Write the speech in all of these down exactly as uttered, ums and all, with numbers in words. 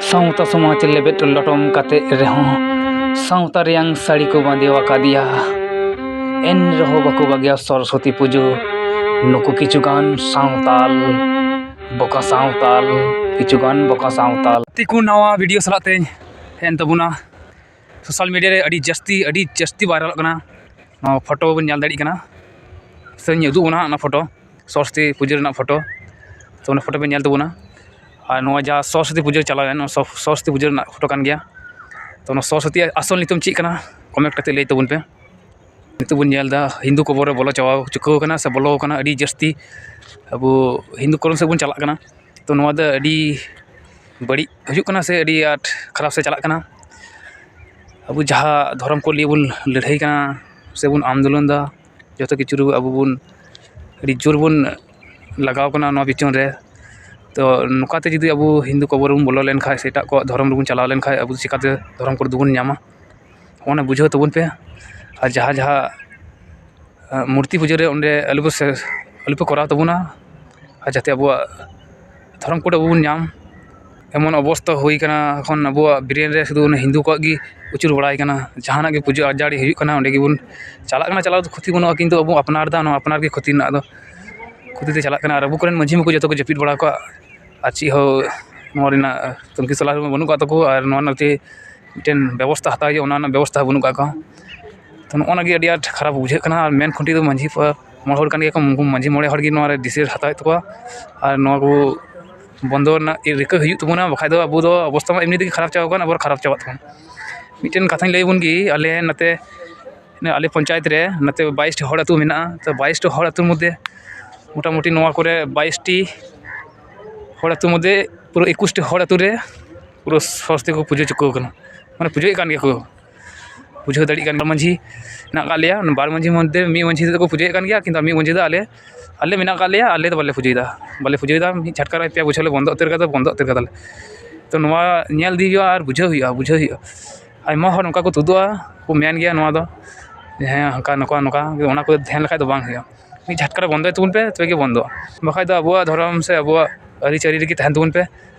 ᱥᱟᱶᱛᱟ ᱥᱚᱢᱟᱡᱽ ᱞᱮᱵᱮᱫ ᱞᱚᱴᱚᱢ ᱠᱟᱛᱮ ᱨᱮᱦᱚᱸ ᱥᱟᱶᱛᱟ ᱨᱮᱭᱟᱝ ᱥᱟᱹᱲᱤ ᱠᱚ ᱵᱟᱸᱫᱮ ᱟᱠᱟᱫᱮᱭᱟ᱾ ᱮᱱ ᱨᱮᱦᱚᱸ ᱵᱟᱠᱚ ᱵᱟᱹᱜᱤᱭᱟ ᱥᱚᱨᱚᱥᱚᱛᱤ ᱯᱩᱡᱟᱹ᱾ ᱱᱩᱠᱩ ᱠᱤᱪᱷᱩᱜᱟᱱ ᱥᱟᱶᱛᱟᱞ, ᱵᱚᱠᱟ ᱥᱟᱶᱛᱟᱞ, ᱠᱤᱪᱷᱩᱜᱟᱱ ᱵᱚᱠᱟ ᱥᱟᱶᱛᱟᱞ᱾ ᱛᱤᱠᱩ ᱱᱟᱣᱟ ᱵᱷᱤᱰᱤᱭᱳ ᱥᱟᱞᱟᱜ ᱛᱮᱧ ᱦᱮᱡ ᱮᱱ ᱛᱟᱵᱚᱱᱟ᱾ ᱥᱳᱥᱟᱞ ᱢᱤᱰᱤᱭᱟ ᱨᱮ ᱟᱹᱰᱤ ᱡᱟᱹᱥᱛᱤ, ᱟᱹᱰᱤ ᱡᱟᱹᱥᱛᱤ ᱵᱷᱟᱭᱨᱟᱞᱚᱜ ᱠᱟᱱᱟ᱾ ᱱᱚᱣᱟ ᱯᱷᱳᱴᱳ ᱵᱚᱱ ᱧᱮᱞ ᱫᱟᱲᱮᱭᱟᱜ ᱠᱟᱱᱟ᱾ ᱥᱮᱧ ᱩᱫᱩᱜ ᱵᱚᱱᱟ ᱚᱱᱟ ᱯᱷᱳᱴᱳ, ᱥᱚᱨᱚᱥᱚᱛᱤ ᱯᱩᱡᱟᱹ ᱨᱮᱱᱟᱜ ᱯᱷᱳᱴᱳ᱾ ᱛᱚ, ᱚᱱᱟ ᱯᱷᱳᱴᱳ ᱵᱚᱱ ᱧᱮᱞ ᱛᱟᱵᱚᱱᱟ᱾ ᱟᱨ ᱱᱚᱣᱟ ᱡᱟᱦᱟᱸ ᱥᱚᱨᱚᱥᱚᱛᱤ ᱯᱩᱡᱟᱹ ᱪᱟᱞᱟᱣᱮᱱ, ᱚᱱᱟ ᱥᱚ-, ᱥᱚᱨᱚᱥᱚᱛᱤ ᱯᱩᱡᱟᱹ ᱨᱮᱱᱟᱜ ᱯᱷᱳᱴᱳ ᱠᱟᱱ ᱜᱮᱭᱟ᱾ ᱛᱚ, ᱚᱱᱟ ᱥᱚᱨᱚᱥᱚᱛᱤ ᱟᱥᱚᱞ ᱧᱩᱛᱩᱢ ᱪᱮᱫ ᱠᱟᱱᱟ? ᱠᱚᱢᱮᱱᱴ ᱠᱟᱛᱮ ᱞᱟᱹᱭ ᱛᱟᱵᱚᱱ ᱯᱮ᱾ ᱱᱤᱛᱚᱜ ᱵᱚᱱ ᱧᱮᱞ ᱮᱫᱟ, ᱦᱤᱱᱫᱩ ᱠᱚᱵᱚᱨ ᱨᱮ ᱵᱚᱞᱚ ᱪᱟᱵᱟ ᱪᱩᱠᱟᱹᱣ ᱠᱟᱱᱟ ᱥᱮ ᱵᱚᱞᱚ ᱟᱠᱟᱱᱟ ᱟᱹᱰᱤ ᱡᱟᱹᱥᱛᱤ᱾ ᱟᱵᱚ ᱦᱤᱱᱫᱩ ᱠᱚᱨᱚᱱ ᱥᱮᱫ ᱵᱚᱱ ᱪᱟᱞᱟᱜ ᱠᱟᱱᱟ᱾ ᱛᱚ, ᱱᱚᱣᱟ ᱫᱚ ᱟᱹᱰᱤ ᱵᱟᱹᱲᱤᱡ ᱦᱩᱭᱩᱜ ᱠᱟᱱᱟ ᱥᱮ ᱟᱹᱰᱤ ᱟᱸᱴ ᱠᱷᱟᱨᱟᱯ ᱥᱮᱫ ᱪᱟᱞᱟᱜ ᱠᱟᱱᱟ? ᱟᱵᱚ ᱡᱟᱦᱟᱸ ᱫᱷᱚᱨᱚᱢ ᱠᱚ ᱞᱟᱹᱭ ᱵᱚᱱ ᱞᱟᱹᱲᱦᱟᱹᱭ ᱠᱟᱱᱟ ᱥᱮᱵᱚᱱ ᱟᱱᱫᱳᱞᱚᱱ ᱮᱫᱟ, ᱡᱚᱛᱚ ᱠᱤᱪᱷᱩ ᱨᱮ ᱟᱵᱚ ᱵᱚᱱ ᱟᱹᱰᱤ ᱡᱳᱨ ᱵᱚᱱ ᱞᱟᱜᱟᱣ ᱠᱟᱱᱟ ᱱᱚᱣᱟ ᱯᱤᱪᱷᱚᱱ ᱨᱮ᱾ ᱛᱚ, ᱱᱚᱝᱠᱟᱛᱮ ᱡᱩᱫᱤ ᱟᱵᱚ ᱦᱤᱱᱫᱩ ᱠᱚᱵᱚᱨ ᱵᱚᱱ ᱵᱚᱞᱚ ᱞᱮᱱᱠᱷᱟᱱ ᱥᱮ ᱮᱴᱟᱜ ᱠᱚᱣᱟᱜ ᱫᱷᱚᱨᱚᱢ ᱨᱮᱵᱚᱱ ᱪᱟᱞᱟᱣ ᱞᱮᱱᱠᱷᱟᱱ, ᱟᱵᱚ ᱪᱤᱠᱟᱹᱛᱮ ᱫᱷᱚᱨᱚᱢ ᱠᱳᱰ ᱫᱚᱵᱚᱱ ᱧᱟᱢᱟ? ᱚᱱᱟ ᱵᱩᱡᱷᱟᱹᱣ ᱛᱟᱵᱚᱱ ᱯᱮ᱾ ᱟᱨ ᱡᱟᱦᱟᱸ ᱡᱟᱦᱟᱸ ᱟᱸ, ᱢᱩᱨᱛᱤ ᱯᱩᱡᱟᱹ ᱨᱮ ᱚᱸᱰᱮ ᱟᱞᱚᱯᱮ ᱥᱮ-, ᱟᱞᱚᱯᱮ ᱠᱚᱨᱟᱣ ᱛᱟᱵᱚᱱᱟ᱾ ᱟᱨ ᱡᱟᱛᱮ ᱟᱵᱚᱣᱟᱜ ᱫᱷᱚᱨᱚᱢ ᱠᱳᱰ ᱟᱵᱚ ᱵᱚᱱ ᱧᱟᱢ᱾ ᱮᱢᱚᱱ ᱚᱵᱚᱥᱛᱟ ᱦᱩᱭ ᱠᱟᱱᱟ, ᱮᱠᱷᱚᱱ ᱟᱵᱚᱣᱟᱜ ᱵᱨᱮᱱ ᱨᱮ ᱥᱩᱫᱷᱩ ᱚᱱᱟ ᱦᱤᱱᱫᱩ ᱠᱚᱣᱟᱜ ᱜᱮ ᱟᱹᱪᱩᱨ ᱵᱟᱲᱟᱭ ᱠᱟᱱᱟ᱾ ᱡᱟᱦᱟᱱᱟᱜ ᱜᱮ ᱯᱩᱡᱟᱹ ᱟᱡᱟᱲᱤ ᱦᱩᱭᱩᱜ ᱠᱟᱱᱟ, ᱚᱸᱰᱮ ᱜᱮᱵᱚᱱ ᱪᱟᱞᱟᱜ ᱠᱟᱱᱟ᱾ ᱪᱟᱞᱟᱣ ᱫᱚ ᱠᱷᱚᱛᱤ ᱵᱟᱹᱱᱩᱜᱼᱟ, ᱠᱤᱱᱛᱩ ᱟᱵᱚ ᱟᱯᱱᱟᱨ ᱫᱟ, ᱱᱚᱣᱟ ᱟᱯᱱᱟᱨ ᱜᱮ ᱠᱷᱚᱛᱤ ᱨᱮᱱᱟᱜ ᱫᱚ, ᱠᱷᱚᱛᱤ ᱛᱮ ᱪᱟᱞᱟᱜ ᱠᱟᱱᱟ᱾ ᱟᱨ ᱟᱵᱚ ᱠᱚᱨᱮᱱ ᱢᱟᱹᱡᱷᱤ ᱢᱟᱠᱚ ᱡᱚᱛᱚ ᱠᱚ ᱡᱟᱹᱯᱤᱫ ᱵᱟᱲᱟ ᱠᱚᱜᱼᱟ, ᱟᱨ ᱪᱮᱫ ᱦᱚᱸ ᱱᱚᱣᱟ ᱨᱮᱱᱟᱜ ᱛᱩᱱᱠᱷᱤ ᱥᱟᱞᱟ ᱦᱚᱸ ᱵᱟᱹᱱᱩᱜ ᱠᱟᱜ ᱛᱟᱠᱚᱣᱟ᱾ ᱟᱨ ᱱᱚᱣᱟ ᱨᱮᱱᱟᱜ ᱪᱮᱫ ᱢᱤᱫᱴᱮᱱ ᱵᱮᱵᱚᱥᱛᱷᱟ ᱦᱟᱛᱟᱣ ᱦᱩᱭᱩᱜᱼᱟ, ᱚᱱᱟ ᱨᱮᱱᱟᱜ ᱵᱮᱵᱚᱥᱛᱷᱟ ᱦᱚᱸ ᱵᱟᱹᱱᱩᱜ ᱠᱟᱜ ᱠᱚᱣᱟ᱾ ᱛᱚ, ᱱᱚᱜᱼᱚ ᱱᱟ ᱜᱮ ᱟᱹᱰᱤ ᱟᱸᱴ ᱠᱷᱟᱨᱟᱯ ᱵᱩᱡᱷᱟᱹᱜ ᱠᱟᱱᱟ᱾ ᱟᱨ ᱢᱮᱱ ᱠᱷᱩᱱᱴᱤ ᱫᱚ ᱢᱟᱹᱡᱷᱤ ᱯᱟ-, ᱢᱚᱬᱮ ᱦᱚᱲ ᱠᱟᱱ ᱜᱮᱭᱟ ᱠᱚ, ᱩᱱᱠᱩ ᱢᱟᱹᱡᱷᱤ ᱢᱚᱬᱮ ᱦᱚᱲ ᱜᱮ ᱱᱚᱣᱟ ᱨᱮ decision ᱦᱟᱛᱟᱣ ᱦᱩᱭᱩᱜ ᱛᱟᱠᱚᱣᱟ᱾ ᱟᱨ ᱱᱚᱣᱟ ᱠᱚ ᱵᱚᱱᱫᱚ ᱨᱮᱱᱟᱜ ᱨᱤᱠᱟᱹ ᱦᱩᱭᱩᱜ ᱛᱟᱵᱚᱱᱟ, ᱵᱟᱠᱷᱟᱡ ᱫᱚ ᱟᱵᱚ ᱫᱚ ᱚᱵᱚᱥᱛᱷᱟ ᱢᱟ ᱮᱢᱱᱤ ᱛᱮᱜᱮ ᱠᱷᱟᱨᱟᱯ ᱪᱟᱵᱟ ᱟᱠᱟᱱ, ᱟᱵᱟᱨ ᱠᱷᱟᱨᱟᱯ ᱪᱟᱵᱟᱜ ᱛᱟᱵᱚᱱᱟ᱾ ᱢᱤᱫᱴᱮᱱ ᱠᱟᱛᱷᱟᱧ ᱞᱟᱹᱭ ᱟᱵᱚᱱ ᱜᱮ, ᱟᱞᱮ ᱱᱚᱛᱮ ᱟᱞᱮ ᱯᱚᱧᱪᱟᱭᱮᱛ ᱨᱮ ᱱᱚᱛᱮ ᱵᱟᱭᱤᱥ ᱴᱤ ᱦᱚᱲ ᱟᱹᱛᱩ ᱢᱮᱱᱟᱜᱼᱟ᱾ ᱛᱚ, ᱵᱟᱭᱤᱥ ᱴᱤ ᱦᱚᱲ ᱟᱹᱛᱩ ᱢᱚᱫᱽᱫᱷᱮ ᱢᱚᱴᱟᱢᱩᱴᱤ ᱱᱚᱣᱟ ᱠᱚᱨᱮ ᱵᱟᱭᱤᱥ ᱴᱤ ᱦᱚᱲ ᱟᱹᱛᱩ ᱢᱚᱫᱽᱫᱷᱮ ᱯᱩᱨᱟᱹ ᱮᱠᱩᱥ ᱴᱤ ᱦᱚᱲ ᱟᱹᱛᱩ ᱨᱮ ᱯᱩᱨᱟᱹ ᱥᱚᱨᱚᱥᱚᱛᱤ ᱠᱚ ᱯᱩᱡᱟᱹ ᱪᱩᱠᱟᱹᱣ ᱠᱟᱱᱟ, ᱢᱟᱱᱮ ᱯᱩᱡᱟᱹᱭᱮᱫ ᱠᱟᱱ ᱜᱮᱭᱟ ᱠᱚ᱾ ᱵᱩᱡᱷᱟᱹᱣ ᱫᱟᱲᱮᱭᱟᱜ ᱠᱟᱱ, ᱵᱟᱨ ᱢᱟᱹᱡᱷᱤ ᱢᱮᱱᱟᱜ ᱟᱠᱟᱫ ᱞᱮᱭᱟ, ᱵᱟᱨ ᱢᱟᱹᱡᱷᱤ ᱢᱚᱫᱽᱫᱷᱮ ᱢᱤᱫ ᱢᱟᱹᱡᱷᱤ ᱛᱮᱫᱚ ᱠᱚ ᱯᱩᱡᱟᱹᱭᱮᱫ ᱠᱟᱱ ᱜᱮᱭᱟ, ᱠᱤᱱᱛᱩ ᱢᱤᱫ ᱢᱟᱹᱡᱷᱤ ᱫᱚ ᱟᱞᱮ, ᱟᱞᱮ ᱢᱮᱱᱟᱜ ᱟᱠᱟᱫ ᱞᱮᱭᱟ, ᱟᱞᱮ ᱫᱚ ᱵᱟᱞᱮ ᱯᱩᱡᱟᱹᱭᱮᱫᱟ, ᱵᱟᱞᱮ ᱯᱩᱡᱟᱹᱭᱮᱫᱟ᱾ ᱢᱤᱫ ᱡᱷᱟᱴᱠᱟ ᱨᱮ ᱯᱮᱭᱟ ᱵᱚᱪᱷᱚᱨ ᱞᱮ ᱵᱚᱱᱫᱚ ᱩᱛᱟᱹᱨ ᱠᱟᱫᱟ, ᱵᱚᱱᱫᱚ ᱩᱛᱟᱹᱨ ᱠᱟᱫᱟᱞᱮ᱾ ᱛᱚ, ᱱᱚᱣᱟ ᱧᱮᱞ ᱤᱫᱤ ᱦᱩᱭᱩᱜᱼᱟ ᱟᱨ ᱵᱩᱡᱷᱟᱹᱣ ᱦᱩᱭᱩᱜᱼᱟ, ᱵᱩᱡᱷᱟᱹᱣ ᱦᱩᱭᱩᱜᱼᱟ᱾ ᱟᱭᱢᱟ ᱦᱚᱲ ᱱᱚᱝᱠᱟ ᱠᱚ ᱛᱩᱫᱩᱜᱼᱟ, ᱠᱚ ᱢᱮᱱ ᱜᱮᱭᱟ ᱱᱚᱣᱟ ᱫᱚ, ᱦᱮᱸ, ᱦᱟᱱᱠᱟ ᱱᱚᱝᱠᱟ ᱱᱚᱝᱠᱟ, ᱚᱱᱟ ᱠᱚ ᱫᱷᱮᱭᱟᱱ ᱞᱮᱠᱷᱟᱡ ᱫᱚ ᱵᱟᱝ ᱦᱩᱭᱩᱜᱼᱟ᱾ ᱢᱤᱫ ᱡᱷᱟᱴᱠᱟ ᱨᱮ ᱵᱚᱱᱫᱚᱭ ᱛᱟᱵᱚᱱ ᱯᱮ, ᱛᱚᱵᱮ ᱜᱮ ᱵᱚᱱᱫᱚᱜᱼᱟ, ᱵᱟᱠᱷᱟᱡ ᱫᱚ ᱟᱵᱚᱣᱟᱜ ᱫᱷᱚᱨᱚᱢ ᱥᱮ ᱟᱵᱚᱣᱟᱜ ᱟᱹᱨᱤᱪᱟᱹᱞᱤ ᱨᱮᱜᱮ ᱛᱟᱦᱮᱱ ᱛᱟᱵᱚᱱ ᱯᱮ᱾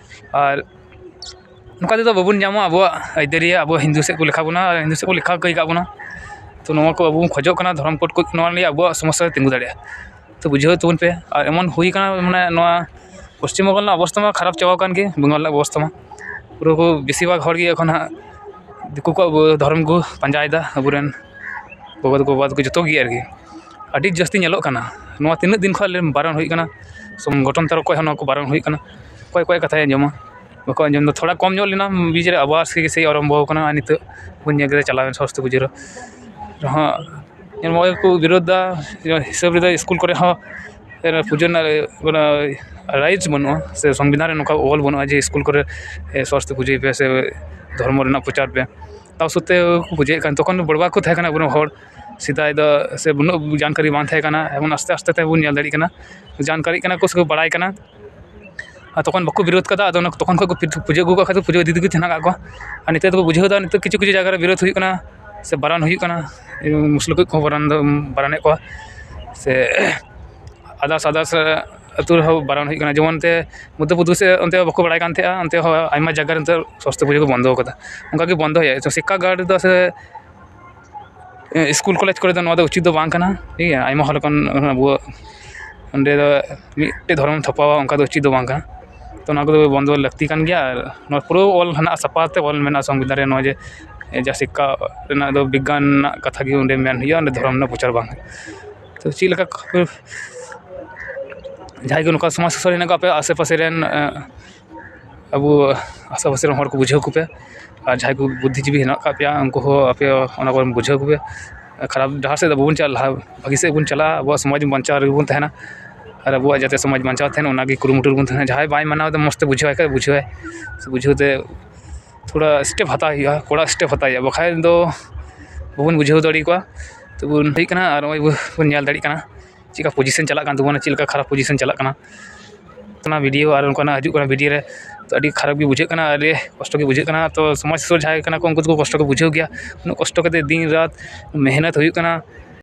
ᱟᱨ ᱱᱚᱝᱠᱟ ᱛᱮᱫᱚ ᱵᱟᱵᱚᱱ ᱧᱟᱢᱟ ᱟᱵᱚᱣᱟᱜ ᱟᱹᱭᱫᱟᱹᱨᱤ, ᱟᱵᱚ ᱦᱤᱱᱫᱩ ᱥᱮᱫ ᱠᱚ ᱞᱮᱠᱷᱟ ᱵᱚᱱᱟ, ᱟᱨ ᱦᱤᱱᱫᱩ ᱥᱮᱫ ᱠᱚ ᱞᱮᱠᱷᱟ ᱠᱟᱹᱭ ᱠᱟᱜ ᱵᱚᱱᱟ᱾ ᱛᱚ ᱱᱚᱣᱟ ᱠᱚ ᱟᱵᱚ ᱵᱚᱱ ᱠᱷᱚᱡᱚᱜ ᱠᱟᱱᱟ, ᱫᱷᱚᱨᱚᱢ ᱠᱳᱰ ᱠᱚ ᱱᱚᱣᱟ ᱞᱟᱹᱜᱤᱫ ᱟᱵᱚᱣᱟᱜ ᱥᱚᱢᱚᱥᱥᱟ ᱨᱮ ᱛᱤᱸᱜᱩ ᱫᱟᱲᱮᱭᱟᱜᱼᱟ᱾ ᱛᱚ ᱵᱩᱡᱷᱟᱹᱣ ᱛᱟᱵᱚᱱ ᱯᱮ, ᱟᱨ ᱮᱢᱚᱱ ᱦᱩᱭ ᱠᱟᱱᱟ, ᱢᱟᱱᱮ ᱱᱚᱣᱟ ᱯᱚᱥᱪᱤᱢ ᱵᱚᱝᱜᱚ ᱨᱮᱱᱟᱜ ᱚᱵᱚᱥᱛᱟ ᱢᱟ ᱠᱷᱟᱨᱟᱯ ᱪᱟᱵᱟ ᱟᱠᱟᱱ ᱜᱮ, ᱵᱮᱝᱜᱚᱞ ᱨᱮᱱᱟᱜ ᱚᱵᱚᱥᱛᱟ ᱢᱟ ᱯᱩᱨᱟᱹ ᱠᱚ ᱵᱮᱥᱤᱨ ᱵᱷᱟᱜᱽ ᱦᱚᱲ ᱜᱮ ᱮᱠᱷᱚᱱ ᱦᱟᱸᱜ ᱫᱤᱠᱩ ᱠᱚᱣᱟᱜ ᱫᱷᱚᱨᱚᱢ ᱠᱚ ᱯᱟᱸᱡᱟᱭᱮᱫᱟ, ᱟᱵᱚᱨᱮᱱ ᱜᱚᱜᱚ ᱛᱟᱠᱚ, ᱵᱟᱵᱟ ᱛᱟᱠᱚ ᱡᱚᱛᱚ ᱜᱮ ᱟᱨᱠᱤ᱾ ᱟᱹᱰᱤ ᱡᱟᱹᱥᱛᱤ ᱧᱮᱞᱚᱜ ᱠᱟᱱᱟ᱾ ᱱᱚᱣᱟ ᱛᱤᱱᱟᱹᱜ ᱫᱤᱱ ᱠᱷᱚᱱ ᱟᱞᱮ ᱵᱟᱨᱚᱱ ᱦᱩᱭᱩᱜ ᱠᱟᱱᱟ, ᱥᱚᱝᱜᱚᱴᱷᱚᱱ ᱛᱚᱨᱚᱯ ᱠᱷᱚᱱ ᱦᱚᱸ ᱱᱚᱣᱟ ᱠᱚ ᱵᱟᱨᱚᱱ ᱦᱩᱭᱩᱜ ᱠᱟᱱᱟ, ᱚᱠᱚᱭ ᱚᱠᱚᱭᱟᱜ ᱠᱟᱛᱷᱟᱭ ᱟᱸᱡᱚᱢᱟ, ᱵᱟᱠᱚ ᱟᱸᱡᱚᱢ ᱮᱫᱟ᱾ ᱛᱷᱚᱲᱟ ᱠᱚᱢ ᱧᱚᱜ ᱞᱮᱱᱟ, ᱵᱤᱪ ᱨᱮ ᱟᱵᱟᱨ ᱥᱮ ᱥᱮᱭ ᱟᱨᱟᱢᱵᱷᱚ ᱟᱠᱟᱱᱟ᱾ ᱟᱨ ᱱᱤᱛᱚᱜ ᱵᱚᱱ ᱧᱮᱞ ᱠᱮᱫᱟ ᱪᱟᱞᱟᱣᱮᱱ ᱥᱚᱨᱚᱥᱚᱛᱤ ᱯᱩᱡᱟᱹ ᱨᱮ ᱨᱮᱦᱚᱸ ᱱᱚᱜᱼᱚᱭ ᱠᱚ ᱵᱤᱨᱳᱫᱷ ᱫᱟ᱾ ᱦᱤᱥᱟᱹᱵ ᱨᱮᱫᱚ ᱥᱠᱩᱞ ᱠᱚᱨᱮ ᱦᱚᱸ ᱯᱩᱡᱟᱹ ᱨᱮᱱᱟᱜ ᱚᱱᱟ ᱨᱟᱭᱤᱴᱥ ᱵᱟᱹᱱᱩᱜᱼᱟ, ᱥᱮ ᱥᱚᱝᱵᱤᱫᱷᱟᱱ ᱨᱮ ᱱᱚᱝᱠᱟ ᱚᱞ ᱵᱟᱹᱱᱩᱜᱼᱟ ᱡᱮ ᱥᱠᱩᱞ ᱠᱚᱨᱮ ᱥᱚᱨᱚᱥᱚᱛᱤ ᱯᱩᱡᱟᱹᱭ ᱯᱮ ᱥᱮ ᱫᱷᱚᱨᱢᱚ ᱨᱮᱱᱟᱜ ᱯᱨᱚᱪᱟᱨ ᱯᱮ᱾ ᱛᱟᱣ ᱥᱚᱛᱛᱮ ᱠᱚ ᱯᱩᱡᱟᱹᱭᱮᱫ ᱠᱟᱱ᱾ ᱛᱚᱠᱷᱚᱱ ᱵᱚᱲᱵᱟ ᱠᱚ ᱛᱟᱦᱮᱸ ᱠᱟᱱᱟ ᱟᱵᱚᱨᱮᱱ ᱦᱚᱲ, ᱥᱮᱫᱟᱭ ᱫᱚ ᱥᱮ ᱩᱱᱟᱹᱜ ᱡᱟᱱᱠᱟᱨᱤ ᱵᱟᱝ ᱛᱟᱦᱮᱸ ᱠᱟᱱᱟ᱾ ᱮᱢᱚᱱ ᱟᱥᱛᱮ ᱟᱥᱛᱮ ᱛᱮᱵᱚᱱ ᱧᱮᱞ ᱫᱟᱲᱮᱭᱟᱜ ᱠᱟᱱᱟ, ᱡᱟᱱᱠᱟᱨᱤᱜ ᱠᱟᱱᱟ ᱠᱚ ᱥᱮ ᱠᱚ ᱵᱟᱲᱟᱭ ᱠᱟᱱᱟ᱾ ᱟᱨ ᱛᱚᱠᱷᱚᱱ ᱵᱟᱠᱚ ᱵᱤᱨᱳᱫᱷ ᱠᱟᱫᱟ᱾ ᱟᱫᱚ ᱚᱱᱟ ᱛᱚᱠᱷᱚᱱ ᱠᱷᱚᱱ ᱠᱚ ᱯᱩᱡᱟᱹ ᱟᱹᱜᱩ ᱠᱟᱜ ᱠᱷᱟᱡ ᱫᱚ ᱯᱩᱡᱟᱹ ᱤᱫᱤ ᱛᱮᱜᱮ ᱛᱟᱦᱮᱱ ᱠᱟᱜ ᱠᱚᱣᱟ᱾ ᱟᱨ ᱱᱤᱛᱚᱜ ᱫᱚᱠᱚ ᱵᱩᱡᱷᱟᱹᱣ ᱮᱫᱟ, ᱱᱤᱛᱚᱜ ᱠᱤᱪᱷᱩ ᱠᱤᱪᱷᱩ ᱡᱟᱭᱜᱟ ᱨᱮ ᱵᱤᱨᱳᱫᱷ ᱦᱩᱭᱩᱜ ᱠᱟᱱᱟ ᱥᱮ ᱵᱟᱨᱚᱱ ᱦᱩᱭᱩᱜ ᱠᱟᱱᱟ, ᱢᱩᱥᱞᱟᱹ ᱠᱚ ᱠᱚᱦᱚᱸ ᱵᱟᱨᱚᱱ ᱫᱚ ᱵᱟᱨᱚᱱᱮᱫ ᱠᱚᱣᱟ᱾ ᱥᱮ ᱟᱫᱟᱨᱥ ᱟᱫᱟᱨᱥ ᱟᱹᱛᱩ ᱨᱮᱦᱚᱸ ᱵᱟᱨᱚᱱ ᱦᱩᱭᱩᱜ ᱠᱟᱱᱟ᱾ ᱡᱮᱢᱚᱱ ᱛᱮ ᱢᱚᱫᱽᱫᱷᱚᱯᱨᱚᱫᱮᱥ ᱥᱮᱫ ᱚᱱᱛᱮ ᱵᱟᱠᱚ ᱵᱟᱲᱟᱭ ᱠᱟᱱ ᱛᱟᱦᱮᱸᱜᱼᱟ, ᱚᱱᱛᱮ ᱦᱚᱸ ᱟᱭᱢᱟ ᱡᱟᱭᱜᱟ ᱨᱮ ᱱᱤᱛᱚᱜ ᱥᱚᱨᱚᱥᱚᱛᱤ ᱯᱩᱡᱟᱹ ᱠᱚ ᱵᱚᱱᱫᱚ ᱟᱠᱟᱫᱟ᱾ ᱚᱱᱠᱟ ᱜᱮ ᱵᱚᱱᱫᱚ ᱦᱩᱭᱩᱜᱼᱟ᱾ ᱥᱤᱠᱠᱟ ᱜᱟᱲ ᱨᱮᱫᱚ ᱥᱮ ᱥᱠᱩᱞ ᱠᱚᱞᱮᱡᱽ ᱠᱚᱨᱮ ᱫᱚ ᱱᱚᱣᱟ ᱫᱚ ᱩᱪᱤᱛ ᱫᱚ ᱵᱟᱝ ᱠᱟᱱᱟ, ᱴᱷᱤᱠ ᱜᱮᱭᱟ᱾ ᱟᱭᱢᱟ ᱦᱚᱲ ᱠᱷᱚᱱ ᱟᱵᱚᱣᱟᱜ ᱚᱸᱰᱮ ᱫᱚ ᱢᱤᱫᱴᱮᱡ ᱫᱷᱚᱨᱚᱢ ᱛᱷᱟᱯᱟᱣᱟ, ᱚᱱᱠᱟ ᱫᱚ ᱩᱪᱤᱛ ᱫᱚ ᱵᱟᱝ ᱠᱟᱱᱟ᱾ ᱛᱚ ᱱᱚᱣᱟ ᱠᱚᱫᱚ ᱵᱚᱱᱫᱚ ᱞᱟᱹᱠᱛᱤ ᱠᱟᱱ ᱜᱮᱭᱟ᱾ ᱟᱨ ᱱᱚᱣᱟ ᱯᱩᱨᱟᱹ ᱚᱞ ᱦᱮᱱᱟᱜᱼᱟ, ᱥᱟᱯᱷᱟ ᱛᱮ ᱚᱞ ᱢᱮᱱᱟᱜᱼᱟ ᱥᱚᱝᱵᱤᱫᱷᱟᱱ ᱨᱮ, ᱱᱚᱣᱟ ᱡᱮ ᱡᱟ ᱥᱤᱠᱠᱷᱟ ᱨᱮᱱᱟᱜ ᱫᱚ ᱵᱤᱜᱽᱜᱟᱱ ᱨᱮᱱᱟᱜ ᱠᱟᱛᱷᱟ ᱜᱮ ᱚᱸᱰᱮ ᱢᱮᱱ ᱦᱩᱭᱩᱜᱼᱟ, ᱚᱸᱰᱮ ᱫᱷᱚᱨᱚᱢ ᱨᱮᱱᱟᱜ ᱯᱨᱚᱪᱟᱨ ᱵᱟᱝ ᱦᱩᱭᱩᱜᱼᱟ᱾ ᱛᱚ ᱪᱮᱫ ᱞᱮᱠᱟ ᱡᱟᱦᱟᱸᱭ ᱜᱮ ᱱᱚᱝᱠᱟ ᱥᱚᱢᱟᱡᱽ ᱥᱩᱥᱟᱹᱨ ᱦᱮᱱᱟᱜ ᱠᱚᱣᱟ ᱟᱯᱮ ᱟᱥᱮ ᱯᱟᱥᱮ ᱨᱮᱱ, ᱟᱵᱚ ᱟᱥᱮ ᱯᱟᱥᱮ ᱨᱮᱱ ᱦᱚᱲ ᱠᱚ ᱵᱩᱡᱷᱟᱹᱣ ᱠᱚᱯᱮ᱾ ᱟᱨ ᱡᱟᱦᱟᱸᱭ ᱠᱚ ᱵᱩᱫᱽᱫᱷᱤᱡᱤᱵᱤ ᱦᱮᱱᱟᱜ ᱟᱠᱟᱫ ᱯᱮᱭᱟ, ᱩᱱᱠᱩ ᱦᱚᱸ ᱟᱯᱮ ᱚᱱᱟ ᱠᱚᱨᱮᱱ ᱵᱩᱡᱷᱟᱹᱣ ᱠᱚᱯᱮ᱾ ᱟᱨ ᱠᱷᱟᱨᱟᱯ ᱰᱟᱦᱟᱨ ᱥᱮᱫ ᱫᱚ ᱵᱟᱵᱚᱱ ᱪᱟᱞᱟᱜᱼᱟ, ᱞᱟᱦᱟ ᱵᱷᱟᱹᱜᱤ ᱥᱮᱫ ᱵᱚᱱ ᱪᱟᱞᱟᱜᱼᱟ, ᱟᱵᱚᱣᱟᱜ ᱥᱚᱢᱟᱡᱽ ᱵᱟᱧᱪᱟᱣ ᱨᱮᱜᱮ ᱵᱚᱱ ᱛᱟᱦᱮᱱᱟ᱾ ᱟᱨ ᱟᱵᱚᱣᱟᱜ ᱡᱟᱛᱮ ᱥᱚᱢᱟᱡᱽ ᱵᱟᱧᱪᱟᱣ ᱛᱟᱦᱮᱱ, ᱚᱱᱟᱜᱮ ᱠᱩᱨᱩᱢᱩᱴᱩ ᱨᱮᱵᱚᱱ ᱛᱟᱦᱮᱱᱟ᱾ ᱡᱟᱦᱟᱸᱭ ᱵᱟᱭ ᱢᱟᱱᱟᱣ ᱮᱫᱟ, ᱢᱚᱡᱽ ᱛᱮ ᱵᱩᱡᱷᱟᱹᱣᱟᱭ ᱠᱷᱟᱡ ᱵᱩᱡᱷᱟᱹᱣᱟᱭ, ᱥᱮ ᱵᱩᱡᱷᱟᱹᱣ ᱛᱮ ᱛᱷᱚᱲᱟ ᱥᱴᱮᱯ ᱦᱟᱛᱟᱣ ᱦᱩᱭᱩᱜᱼᱟ, ᱠᱚᱲᱟ ᱥᱴᱮᱯ ᱦᱟᱛᱟᱣ ᱦᱩᱭᱩᱜᱼᱟ, ᱵᱟᱠᱷᱟᱡ ᱫᱚ ᱵᱟᱵᱚᱱ ᱵᱩᱡᱷᱟᱹᱣ ᱫᱟᱲᱮ ᱠᱚᱣᱟ᱾ ᱛᱚᱵᱚᱱ ᱦᱮᱡ ᱠᱟᱱᱟ ᱟᱨ ᱱᱚᱜᱼᱚᱭ ᱵᱚᱱ ᱧᱮᱞ ᱫᱟᱲᱮᱭᱟᱜ ᱠᱟᱱᱟ ᱪᱮᱫ ᱞᱮᱠᱟ ᱯᱚᱡᱤᱥᱚᱱ ᱪᱟᱞᱟᱜ ᱠᱟᱱ ᱛᱟᱵᱚᱱᱟ, ᱪᱮᱫ ᱞᱮᱠᱟ ᱠᱷᱟᱨᱟᱯ ᱯᱚᱡᱤᱥᱚᱱ ᱪᱟᱞᱟᱜ ᱠᱟᱱᱟ᱾ ᱚᱱᱟ ᱵᱷᱤᱰᱤᱭᱳ ᱟᱨ ᱚᱱᱠᱟᱱᱟᱜ ᱦᱤᱡᱩᱜ ᱠᱟᱱᱟ ᱵᱷᱤᱰᱤᱭᱳ ᱨᱮ, ᱛᱚ ᱟᱹᱰᱤ ᱠᱷᱟᱨᱟᱯ ᱜᱮ ᱵᱩᱡᱷᱟᱹᱜ ᱠᱟᱱᱟ, ᱟᱹᱰᱤ ᱠᱚᱥᱴᱚ ᱜᱮ ᱵᱩᱡᱷᱟᱹᱜ ᱠᱟᱱᱟ᱾ ᱛᱚ ᱥᱚᱢᱟᱡᱽ ᱥᱩᱥᱟᱹᱨ ᱡᱟᱦᱟᱸᱭ ᱠᱟᱱᱟ ᱠᱚ, ᱩᱱᱠᱩ ᱫᱚᱠᱚ ᱠᱚᱥᱴᱚ ᱠᱚ ᱵᱩᱡᱷᱟᱹᱣ ᱜᱮᱭᱟ᱾ ᱩᱱᱟᱹᱜ ᱠᱚᱥᱴᱚ ᱠᱟᱛᱮ ᱫᱤᱱ ᱨᱟᱛ ᱢᱮᱦᱱᱚᱛ ᱦᱩᱭᱩᱜ ᱠᱟᱱᱟ,